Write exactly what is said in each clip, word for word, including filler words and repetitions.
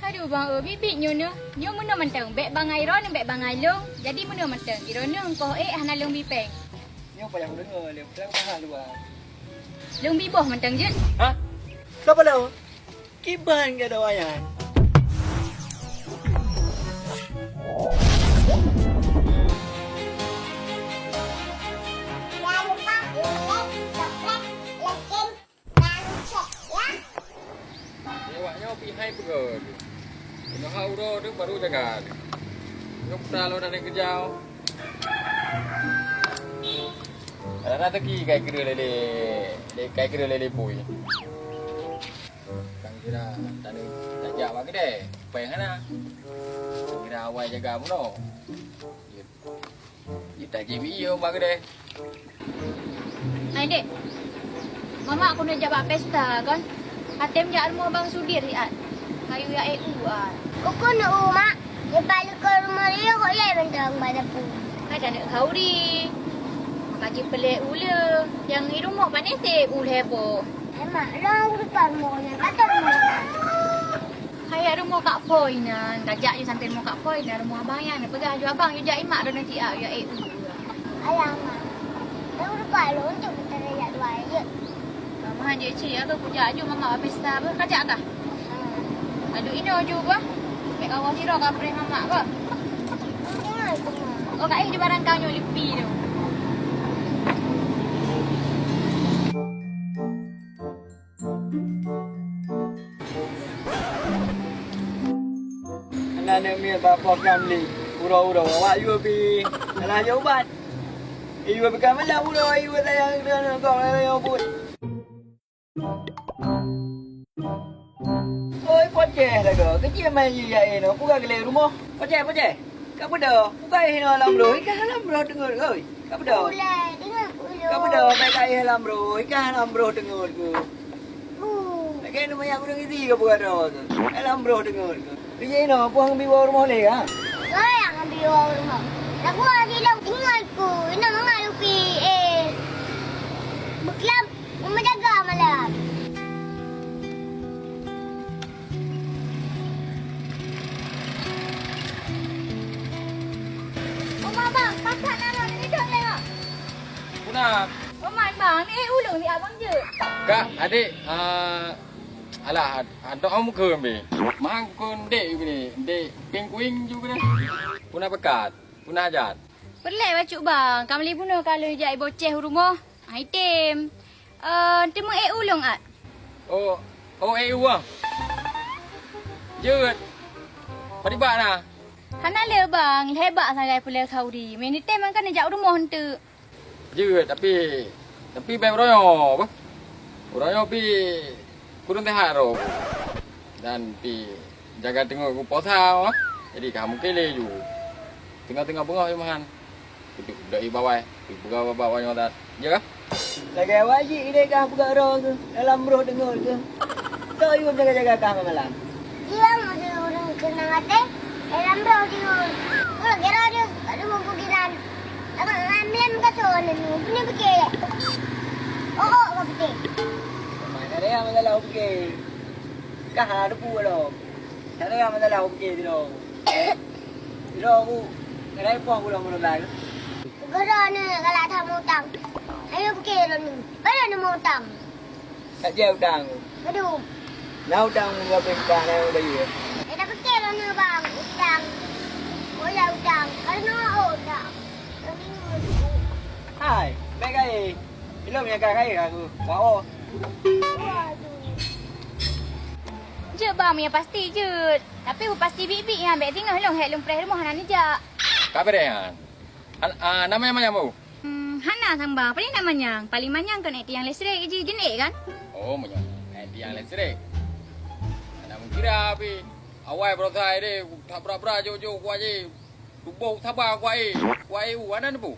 Aduh bang, eh, biet-biet nyoe neuh. Nyoe meunoe mantong, bèk bangai droeneuh, bèk bangai lôn. Jadi meunoe mantong, droeneuh engkoh ék hana lôn bi péng. Nyoe payah kudeungoe lé, peue mahal dua. Lôn bi boh mantong jeuet. Hah? Sapa lôn? Kiban gata nyan. Jangan lupa like, subscribe, dan share ya. Awak nyoe pih hai peugah. Inoe ha uroe tu baru jaga. Nyoe putra lôn ada kerja. Ada rezeki kai kira lele, kai kira lele pui. Kan kira tadi tajak bak kedai, pai hana. Kira awai jaga bunoe. Ita jibi iyo bak deh. Hai dek, mamak keuneuk jak bak pesta kon. Atem jak rumoh bang Sudir siat. Kayu ya eh uat. Ukun u mak, di balik rumoh dia kok ya bentang pada pun. Ada nak khauri. Maka ji pelek ule. Yang di rumah panesip uleh po. Emak, long depan rumahnya, kata rumah. Hai rumoh Kak Poi nan, kajak ju sampai rumoh Kak Poi nan, rumoh abang nyan. Peugah ju abang, ju jak imak droeneuh siat, ya eh. Alamak. Dah lupa lôn tu kita dah jak dua ayat. Mama je cik, aku kujak ju mama bak pesta apa? Kajak kah? Hmm. Aduh ino ju bah. Mek kawan siro ka preh mama bah. Dengar tu, Ma. Oh, Kak, eh, ju barang kau nyoe lipi tu. Hana neuk miet bak poh Ramli, uroe-uroe awak yue pih salah yue ubat. Yue pih ka malam uroe yue sayang keuneuk gong layang buet. Oi, poceh lagoe, keucie mai yue ya inoe, peugah geulée rumoh. Poceh, poceh. Ka peue dah? Bukai hinoe lam roh, ikah lam roh teungeut, oi. Ka peue dah? Ulée, deungoe ulôn. Ka peue dah? Baik ka ih lam roh, ikah lam roh teungeut keu. Uh. Lagèe nyoe manyang ureueng isi ka peue dah tu. Eh, lam roh teungeut keu. Pi jih inoe, peue hang bi woe rumoh lé, ha? Oi, hang bi woe rumoh. Lagu aji lôn deungoe ku, inoe mangat lupi, eh. Beuklam. Meujaga malam. Oma bang, pakat na lôn nidong lewat. Puna. Oma bang, ni ulung ni abang je. Kak, adik, ah, alah, antok om ke ambil. Mang kon dek ni, dek ping kuing juga ni. Puna pekat, puna hajat. Peureulèe bacut bang, ka meuli bunoe ka lheueh jak iboceh u rumoh. Hai tem. Eh, teuma eh ulông at. Oh, oh eh uang. Jeuet. Padibak na? Hana le bang, lhèe bak sagai peulèe khauri. Meunyo tem kan jak u rumoh enteuk. Jeuet tapi tapi bèk uroe nyoe bah. Uroe nyoe pi kureueng teuhat roh. Dan pi jaga teungeut kuposa bah. Jadi ka mungkin le ju. Teungoh-teungoh beungoh iman. Kudok i bawai, ibuka bak bawai nyoe that. Ya kah? Lagèe wajib ideh kah buka roh tu dalam roh deungon tu. Tok yue jaga-jaga kah malam. Jiwa masa urang kenang até dalam roh deungon. Kira dia ada mampu kiran. Agak ngamlem ka tu anu ni punya fikir. Oh, oh, ka betul. Mana dia yang masalah fikir? Kah ada pun belum? Cara yang masalah fikir tu. Sidroe ku, kadai poh ku lom meurubai. Geuh droeneuh galak that mutang. Ayo pike droeneuh. Bala neuh mutang. Ka jeuet utang ku. Aduh. Na utang mu gabe utang na udah ye. Eh, dah pike droeneuh bang, utang. Boya utang. Karena utang. Hai, baik kai. Ilom nyang ka kai aku. Bao. Jeuet bang, meunyo pasti jeuet. Tapi beu pasti biet-biet nyan, bèk singoh lôn hék lôn preh rumoh hana neujak. Ka beureh nyan. An-, ah, nama nyang manyang bu? Hmm, hana sang bang. Paling nama nyang, paling manyang kan ék tiang listrik jih, jeuet kan? Oh, meunyo ék tiang listrik. Hana meukira pih. Awai beurasa deh, that bra-bra jok-jok kuat jih. Tuboh saba kuat eh. Kuat eh u, hana neupeu.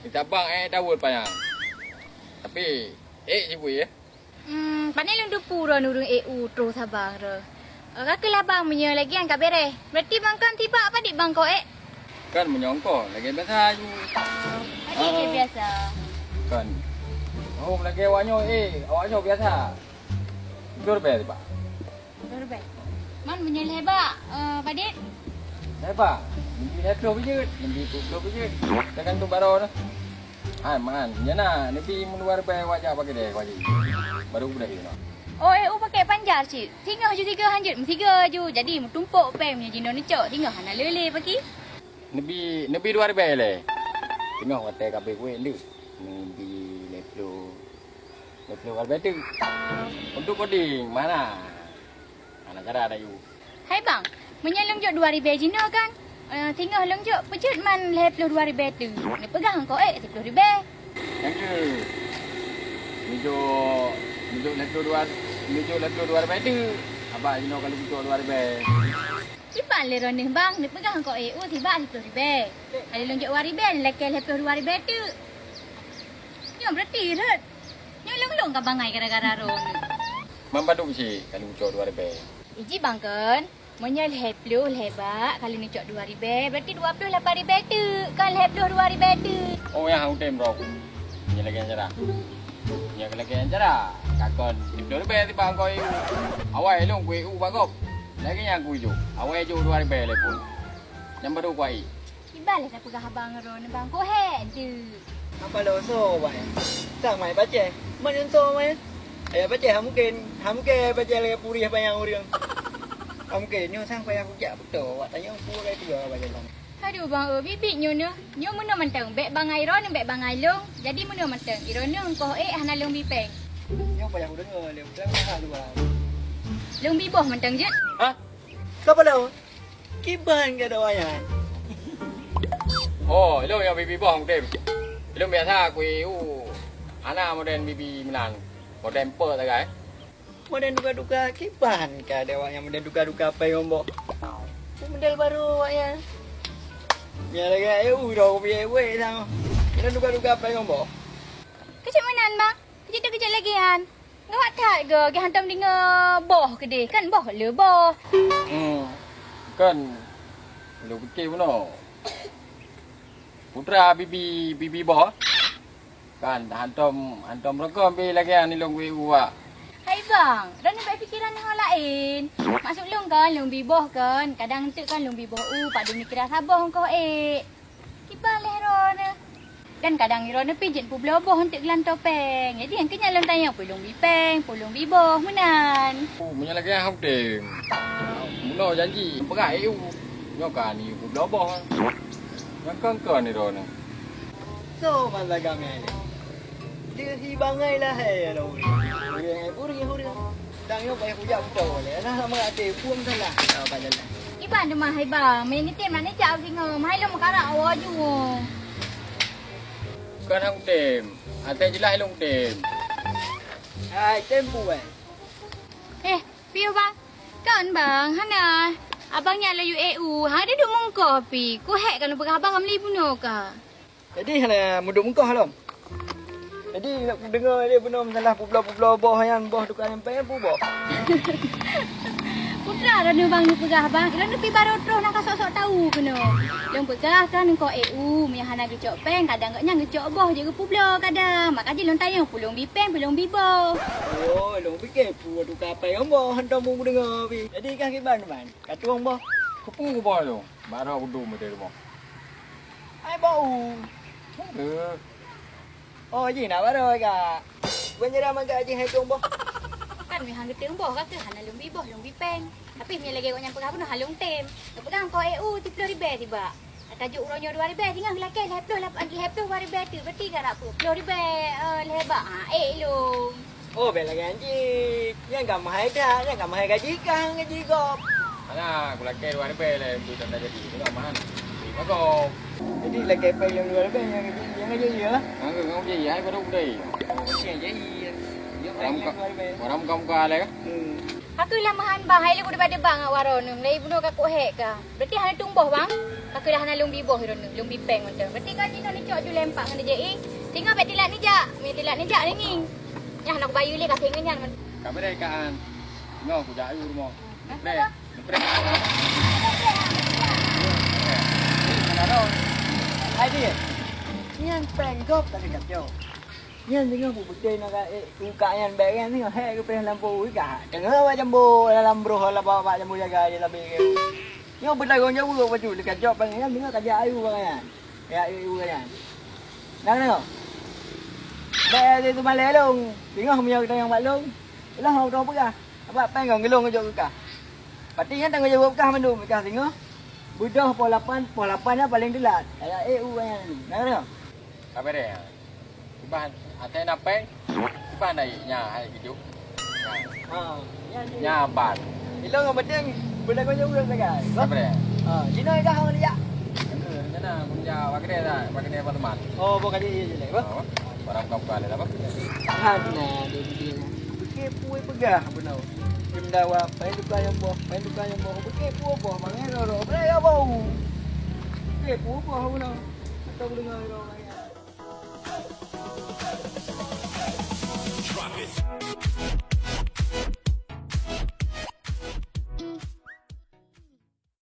Di tabang ék daweuet panyang. Tapi ék jibui ya. Hmm, pane lôn teupeu droe ureueng ék u troh sabang droe. Ka keuh labang meunyoe lagèe nyan ka beureh. Berarti bang kon tibak padit bang ko ék? Kan meunyoe ko lagèe biasa ju. Padit ke biasa? Kan. Oh, lagèe awak nyoe ék, awak nyoe biasa. Dua ribèe tibak. Dua ribèe. Man, meunyoe lhèe bak, eh, padit? Lhèe bak? Leubeh lhèe ploh beujeuet, leubeh peuet ploh beujeuet. Teugantung baroe nyoe. Han, man, nyan na, leubeh meudua ribèe wajak bak keudè wajak. Baru beudôh inoe. Oh, eh, u pakèk panjar cit. Singoh ju sigoe hanjeuet meusigoe ju. Jadi meutumpôk péng meunyoe jinoe neucok, singoh hana le-le paki. Leubeh, leubeh dua ribèe lé. Singoh watèe ka abéh kuéh ndeuh. Leubeh lhèe ploh, lhèe ploh dua ribèe teuk. Untuk kodeng, mana? Hana cara dah yue. Hai bang, meunyoe lôn jok dua ribèe jinoe kan, eh, singoh lôn jok peujeuet man lhèe ploh dua ribèe teuk. Neupeugah angkô ék siploh ribèe. Nyang keu, neujok, neujok lhèe ploh dua, neujok lhèe ploh dua ribèe teuk. Abak jinoe ka lôn jok dua ribèe. Kiban lé droeneuh bang, neupeugah angkô ék u sibak siploh ribèe. Kali lôn jok dua ribèe, neulakèe lhèe ploh dua ribèe teuk. Nyoe beurati rhot. Nyoe lôn-lôn ka bangai gara-gara droeneuh. Man padum cit ka lôn jok dua ribèe. Iji bang kon, meunyoe lhèe ploh lhèe bak, ka lôn neucok dua ribèe, beurati dua ploh lapan ribèe teuk, kon lhèe ploh dua ribèe teuk. Oh, nyang han kutem droe ku. Nyan lagèe nyan cara. Nyan lagèe nyan cara. Ka kon lhèe ploh ribèe sibak angkô ék u. Awai lôn kuéh u bak gob. Lagèe nyan kujok. Awai jok dua ribèe lé phôn. Nyan baru kuai. Kiban lé tapeugah abang droeneuh bang, kok hék deuh. Apa lo so, wai? Sang mai pacéh. Man nyan so, wai? Ayah pacéh, ha mungken. Ha mungken pacéh lagèe purieh panyang ureueng. Ha mungken, nyoe sang payah kujak beutôi. Awak tanyong peue lagèe peue pacéh sang. Aduh, bang, eh, biet-biet nyoe neuh. Nyoe meunoe mantong, bèk bangai droeneuh, bèk bangai lôn. Jadi meunoe mantong, droeneuh kok ék hana lôn bi péng. Nyoe payah kudeungoe lé, udang mahal dua. Lôn bi boh mantong jeuet. Hah? Sapa lo? Kiban ka doa nyan. Oh, ilôn nyang bibi boh mungken. Ilôn biasa kui u. Hana modern bibi meunan. Modern peuet sagai. Modern duka-duka kiban ka doa nyan modern duka-duka pai ngombo. Model baru awak nyan. Nyan lagèe u dah kopi wei sama. Modern duka-duka pai ngombo. Keucik meunan, bang. Keucik tu keucik lagi, han. Gawat that ke, ke hantom deungoe boh keudeh. Kan boh le boh. Hmm. Kan. Lu pike bunoe. Putra bibi, bibi boh. Kan hantom, hantom rokon pi lagèe nyan ilôn kuwi uwak. Hai bang, droeneuh bèk pikeran nyang laén. Maksud lôn kan lôn bi boh kan, kadang enteuk kan lôn bi boh u, padum dikira saboh engkoh ék. Kiban lé droeneuh. Dan kadang droeneuh pih jeuet peubloe boh eunteuk geulantoe péng. Jadi nyang keu nyan lôn tanyong peue lôn bi péng, peue lôn bi boh meunan. Oh, meunyoe lagèe nyan udeb. Meunoe janji peugah ék u. Nyoe ka ni peubloe boh. Nyang kon-kon droeneuh. So masa gamé lé. Deuh hi bangai lahé lôn. Ureueng ai ureueng ureueng. Dang nyoe payah kujak beutôi lé. Nah sama até puang salah. Apa jalan? Iban teuma hai bang, meuneutém nak neujak singoh, meuhai lôn meukarak awak ju. Bukan hang tem, asai jeulaih lôn tem. Hai tem puai. Eh, piôh bang. Kon bang, hana. Abang nyan laju ék u, hana duek mungkoh pi. Ku hék ka neupeugah abang meuli bunoe ka. Jadi hana meuduek mungkoh lom. Jadi nak kudeungoe lé bunoe meusalah peubloe-peubloe boh nyan, boh tukang nyang péng peue boh. Putra droeneuh bang neupeugah bang, droeneuh pi barô troh na ka sok-sok tahu keunoe. Lôn peugah kan engkau ék u, meunyo hana geucok péng, kadang gobnyan geucok boh jeuet geupeubloe kadang. Maka jih lôn tanyong peue lôn bi péng, peue lôn bi boh. Oh, lôn pike peue tukang péng ngon boh hantom meudeungoe pi. Jadi kah kiban man, ka tueng boh. Keupeue boh lôn? Barô kudum di rumoh. Ai bau. Heuh. Oh, ji na barô ka. Beunjara meuga ji hai tueng boh. Kan meuhang geutueng boh ka keuh hana lôn bi boh, lôn bi péng. Tapi meunyo lagèe gobnyan peugah bunoe hana lôn tem. Geupeugah engkau ék u siploh ribèe sibak. Tajuk uroe nyoe dua ribèe, singoh geulakèe lhèe ploh lapan, lhèe ploh dua ribèe teuk. Berarti ka rap ploh ribèe, eh, lhèe bak. Ha, ék lôn. Oh, bèk lagèe nyan cit. Nyan ka meuhai that, nyan ka meuhai gaji kang, gaji gob. Hana, kulakèe dua ribèe lé, untuk tanda jadi. Tengok mahal. Beri bagoe. Jadi lakèe péng nyang dua ribèe nyang gaji, nyang gaji ya? Nganggur, nganggur jadi, hai baru budai. Oh, macam jadi. Dia péng nyang dua ribèe. Orang muka-muka lé. Hmm. Aku lah mahan bang, hai lé kuda pada bang awak waroe nyoe. Mulai bunoe ka kok hék ka. Berarti hana tueng boh bang? Aku dah hana lôn bi boh droeneuh, lôn bi péng mantong. Berarti kan jinoe neucok ju lempak ngon D J I. Singoh bèk tilat nijak, meutilak nijak ninging. Nyan hana kubayeue lé ka seng nyan. Ka beureh ka an. Singoh kujak ayue rumoh. Neupreh, neupreh. Hai dia. Nyan péng gob tadi kacau. Nyan singoh beubeutôi na ka, eh, u kak nyan bèk nyan singoh, hék geupéh lampu, i kak teungoh bak jambo dalam broh, la bak, bak jambo jaga di labé. Nyoe beutanggong jaweueb bacut, leuka jaweueb bak nyan, singoh ka jak ayue bak nyan. Jak ayue bak nyan. Nang nyoe. Bèk teuma lé lôn, singoh meunyoe geutanyong bak lôn, ilôn hana beutôi peugah. Abak péng ngon geulôn geujok keu kah. Pati nyan tanggong jaweueb kah mandum, kah singoh. Beudôh poh lapan, poh lapan nyan paleng teulat. Ka jak ék u bak nyan. Nang nyoe. Sabar ya. Kiban, até na péng, kiban dai nya hai keujuk. Ha, nya ban. Ilôn nyang penting beutanggong jaweueb sagai. Sabar ya. Ha, jinoe dah awak liak. Nyana, punya wakil dah, wakil teman. Oh, bukan dia je leh, bah. Barang kau kali lah, bah. Tahan nah, dia dia. Pikir pue peugah beuna. Pendawa, pen tukang nyang boh, pen tukang nyang boh. Pikir pue boh, mangai roro, beuna ya bau. Pikir pue boh beuna. Atau dengar roro.